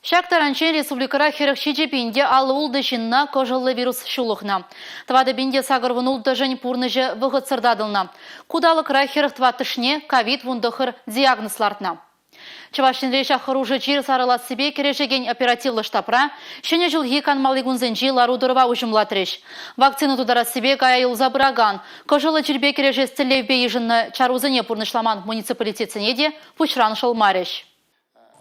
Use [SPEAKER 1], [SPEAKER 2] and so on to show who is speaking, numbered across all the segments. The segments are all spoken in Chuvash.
[SPEAKER 1] Ҫак таранччен республикӑра 47 пин те 56 ҫынна кӑшӑллӑ вирус ҫулӑхнӑ. 4 пин те 86-шӗн пурнӑҫӗ вӑхӑтсӑр татӑлнӑ. Ку талӑкра 44-шне ковид-19 диагноз лартнӑ. Чӑваш Енре ҫак хӑрушӑ чир сарӑлассипе кӗрешекен оперативлӑ штабра Ҫӗнӗ ҫулхи канмалли кунсенчи лару-тӑрӑва уҫӑмлатрӗҫ. Вакцина тутарассипе кая юлса пыракан, кӑшӑллӑ чирпе кӗрешес тӗллевпе йышӑннӑ чарусене пурнӑҫламан муниципалитетсене те пуҫран шӑлмарӗҫ.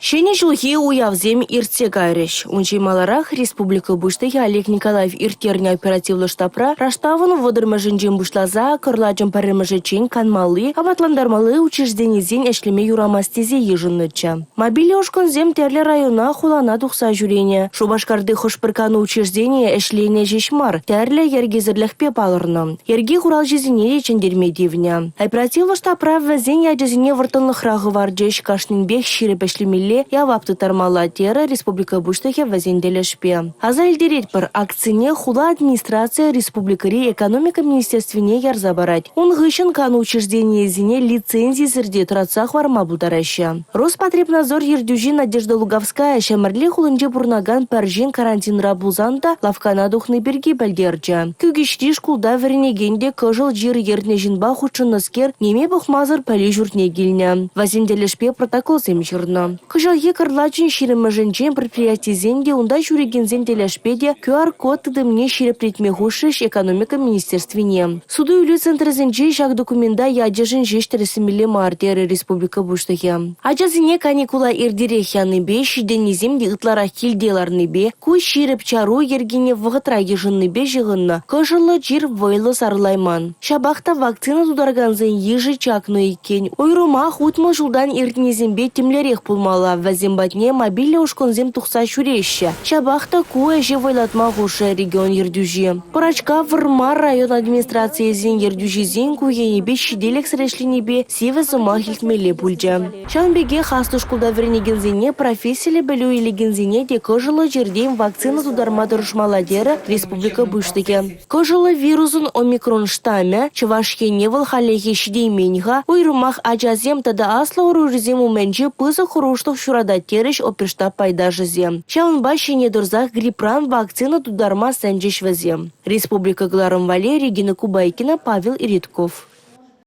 [SPEAKER 2] Ҫӗнӗ ҫулхи уявсем иртсе кайрӗҫ. Унччен маларах республика Пуҫлӑхӗ Олег Николаев ирттернӗ оперативлӑ штабра раштавӑн вӑтӑрмӗшӗнчен пуҫласа кӑрлачӑн пӗрремӗшӗччен канмалли, апатлантармалли учрежденисен ӗҫлеме юрамасть тесе йышӑннӑччӗ. Мобильлӗ ушкӑнсем тӗрлӗ района, хулана тухса ҫӳренӗ. Шупашкарти хӑш-пӗр кану учрежденийӗ ӗҫленӗ ҫеҫ мар, тӗрлӗ йӗркесӗрлӗхпе палӑрнӑ. Йӗрке хуралҫисене те чӗнтерме тивнӗ. Оперативлӑ штабра вӗсен ячӗсене вӑрттӑнлӑхра хӑварчӗҫ. Кашнинпех ҫирӗп ӗҫлемелле, явап тыттармалла, терӗ республика Пуҫлӑхӗ вӗсен тӗлӗшпе. Аса илтеретпӗр, акцине хула администрацийӗ республикӑри экономика министерствине ярса парать. Ун хыҫҫӑн кану учрежденийӗсене лицензисӗр те тӑратса хӑварма пултараҫҫӗ. Роспотребнадзор ертӳҫи Надежда Луговская Ҫӗмӗрле хулинче пурӑнакан пӗр ҫын карантинра пулсан та лавккана тухни пирки пӗлтерчӗ. Кӳкеҫри шкулта вӗренекен те кӑшӑл чир ертнӗ ҫынпа хутшӑннӑскер ниме пӑхмасӑр пӗлӳ ҫуртне килнӗ. Вӗсен тӗлӗшпе протоколсем ҫырнӑ. Кӑҫалхи кӑрлачӑн ҫирӗммӗшӗнчен предприятисен те, унта ҫӳрекенсен тӗлӗшпе те QR-код тытӑмне ҫирӗплетме хушрӗҫ экономика министерствине. Суту-илӳ центрӗсенче ҫак документа ячӗшӗн ҫеҫ тӗрӗслемелле мар, терӗ республика Пуҫлӑхӗ. Ачасене каникула иртерех янипе, ҫитӗннисем те ытларах килте ларнипе, ку ҫирӗп чару йӗркине вӑхӑтра йышӑннипе ҫыхӑннӑ кӑшӑллӑ чир вӑйлӑ сарӑлайман. Ҫапах та вакцина тутаракансен йышӗ чакнӑ иккен. Уйрӑмах 60 ҫултан иртнисемпе тимлӗрех пулмалла, вӗсем патне мобильлӗ ушкӑнсем тухса ҫӳреҫҫӗ. Ҫапах та ку ӗҫе вӑйлатма хушрӗ регион ертӳҫи. Пӑрачкав Вӑрмар район администрацийӗсен ертӳҫисен ку енӗпе ҫителӗксӗр ӗҫленипе сивӗ сӑмах илтмелле пулчӗ. Ҫавӑн пекех аслӑ шкулта вӗренекенсене профессиллӗ пӗлӳ илекенсене те кӑшӑллӑ чиртен вакцина тутарма тӑрӑшмалла терӗ республика Пуҫлӑхӗ. Кӑшӑллӑ вирусӑн омикрон штаммӗ Чӑваш Ене вӑл хальлӗхе ҫитеймен-ха. Уйрӑмах ачасем тата аслӑ ӑрурисем умӗнче пысӑк хӑрушлӑх ҫуратать терӗҫ оперштаб пайташӗсем. Ҫавӑнпа ҫине тӑрсах грипран вакцина тутарма сӗнчӗҫ вӗсем. Республика кӑларӑм валли Регина Кубайкина, Павел Иритков.